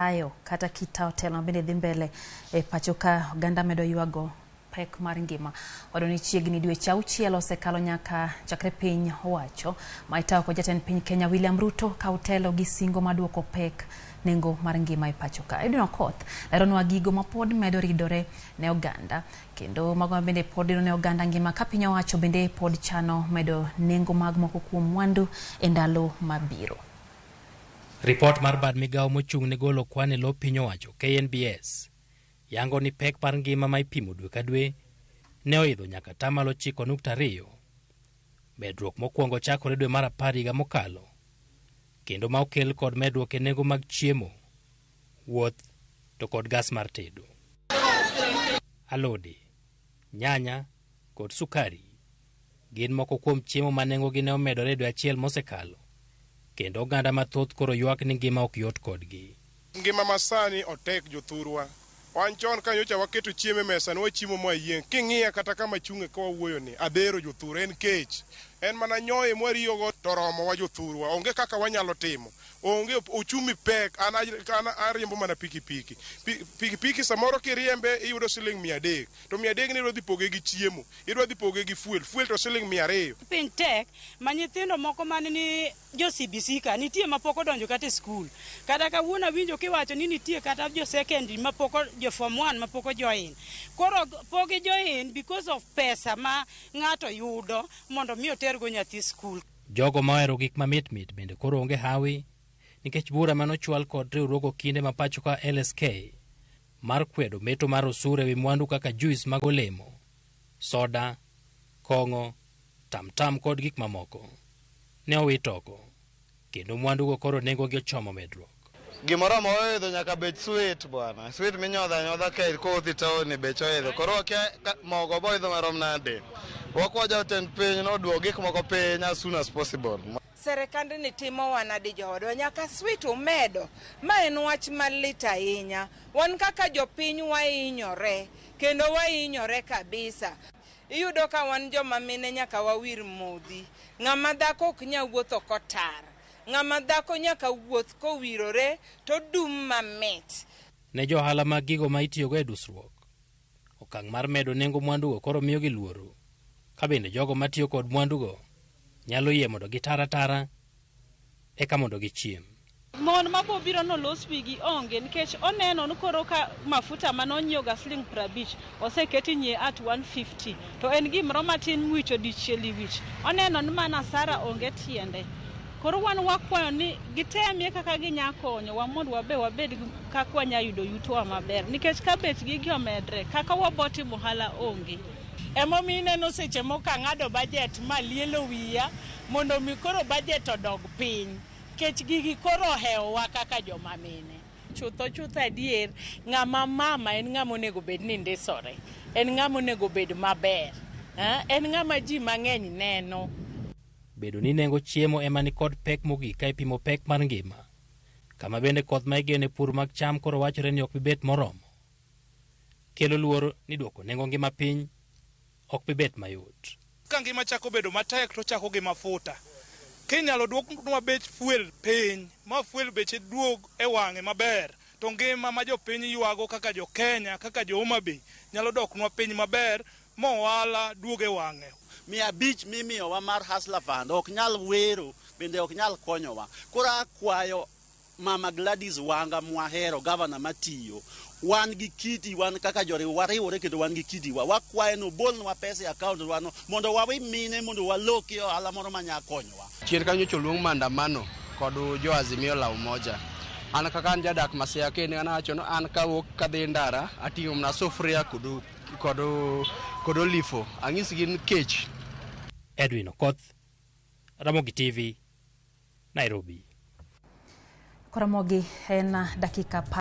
Ayo kata kita telo mabende dhi mbele e pacho ka oganda medo ywago pek mar ngima. Wado ni chiegni dweche auchiel osekalo nyaka chakre piny owacho ma itayo kod jatend piny Kenya William Ruto ka otelo gi singo mar duoko pek nengo mar ngima e pacho ka. Edwin Okoth leronwa gigo ma pod medo ridore ne oganda kendo mago ma bende pod rido ne oganda ngima ka piny owacho bende pod chano medo nengo mag moko kuom mwandu e ndalo mabiro. Ripot mar bad migawo mochung' ne golo kwan e lo piny owacho KNBS yango ni pek mar ngima ma ipimo dwe ka dwe ne oidho nyaka atamalo 9.2. Medruok mokwongo chakore dwe mar 10 higa mokalo, kendo ma okel kod medruok e nengo mag chiemo, wuoth to kod gas mar tedo. Alode, nyanya kod sukari gin moko kuom chiemo ma nengogi ne omedore e dwe achiel mosekalo, kendo oganda mathoth koro ywak ni ngima ok yot kodgi. Ngima masani otek jothurwa. Wan chon ka nyocha waketo chiemo e mesa ne wachiemo mwayieng'. King'iya kata kama achung'e ka wawuoyo ni, adhero jothurwa, en kech. En mana nyoyo mwariyogo to oromowa jothurwa. Onge kaka wanyalo timo. Onge uchumi pek. An ariembo mana pikipiki. Pikipiki samoro kiriembe iyudo siling 300. To 300 ni idwa dhi poge gi chiemo. Idwa dhi poge gi fuel. Fuel to siling 200. Piny tek ma nyithindo moko man ni jo CBC ka nitie ma pok odonjo kata e skul. Kata kawuono awinjo kiwacho ni nitie kata jo secondary ma pok jo form 1 ma pok ojoin. Koro pok gijoin because of pesa ma ng'ato yudo mondo mi otergo nyathi skul. Jogo ma ohero gik mamit mit bende koro onge hawi nikech bura mane ochwal kod riwruog okinde ma pacho ka LSK mar kwedo meto mar osuru ewi mwandu kaka juice mag olemo, soda, kong'o, tamtam kod gik mamoko ne owit oko, kendo mwandugo koro nengogi ochomo medruok. Gimoro ma oidho nyaka bech sweet bwana. Sweet minyodho anyodha ka kodhi town bech oidho. Koro wakia mogo boidho marom nade. Wakwa jatend piny noduok gik moko piny as soon as possible. Serikandni timo nade joodwa nyaka sweet umedo. Ma en wach malit ahinya. Wan kaka jopiny wahinyore kendo wahinyore kabisa. Iyudo ka wan joma mine nyaka wawir modhi. Ng'ama dhako ok nyal wuotho kotar. Ng'ama dhako nyaka wuoth kowirore to dum mamit. Ne jo ohala mag gigo ma itiyogo e dusruok, okang' mar medo nengo mwandugo koro miyogi luoro, ka bende jogo matiyo kod mwandugo nyalo yie mondo gitar atara eka mondo gichiem. Mon mabobiro nolos wigi onge nikech oneno ni koro ka mafuta manonyiewo ga siling 50 oseketi nyie at 150 to en gimoro matin miwicho dichiel e wich. Oneno ni mana asara onge tiende. Koro wan wakwayo ni gitemie kaka ginya konyowa mondo wabe wabed kaka wanya yudo yutowa maber nikech ka bech gigi omedre kaka wabotimo ohala onge. Emomiyo ineno seche moko ang'ado budget ma lielo wiya mondo mi koro budget odog piny. Nikech gigi koro ohewowa kaka joma mine. Chutho chutho adier, ng'ama mama en ng'ama onego bed ni ndisore. En ng'ama onego bed maber. En ng'ama ji mang'eny neno. Bedo ni nengo chiemo ema ni kod pek mogik ka ipimo pek mar ngima. Kama bende koth ma igeno e pur mag cham koro wachore ni ok bi bet moromo. Kelo luoro ni duoko nengo ngima piny ok bi bet mayot. Ka ngima chako bedo matek to chako gi mafuta. Kinyalo duoknwa bech fuel piny, ma fuel beche duog e wang'e maber, to ngima ma jopiny ywago kaka jo Kenya, kaka jo Homa Bay, nyalo doknwa piny maber, ma ohala duog e wang'e. 500 mimiyowa mar Hustler Fund ok nyal wero, bende ok nyal konyowa. Koro akwayo Mama Gladys Wanga mwahero, gavana matiyo, wan gi kidi, wan kaka joriw wariwore kendo wan gi kidiwa. Wakwaye ni obolnwa pesa e account wa no mondo wawi mine mondo waloki ohala moro manya konyowa. Chien kanyo nyocha oluong maandamano kod jo Azimio la Umoja. An kaka an jadak Masia kendo an awacho ni an kawuok kadhi ndara ating'o mana sufuria kod olifo. Anyisgi ni kech. Edwin Okoth, Ramogi TV, Nairobi. Koramogi en dakika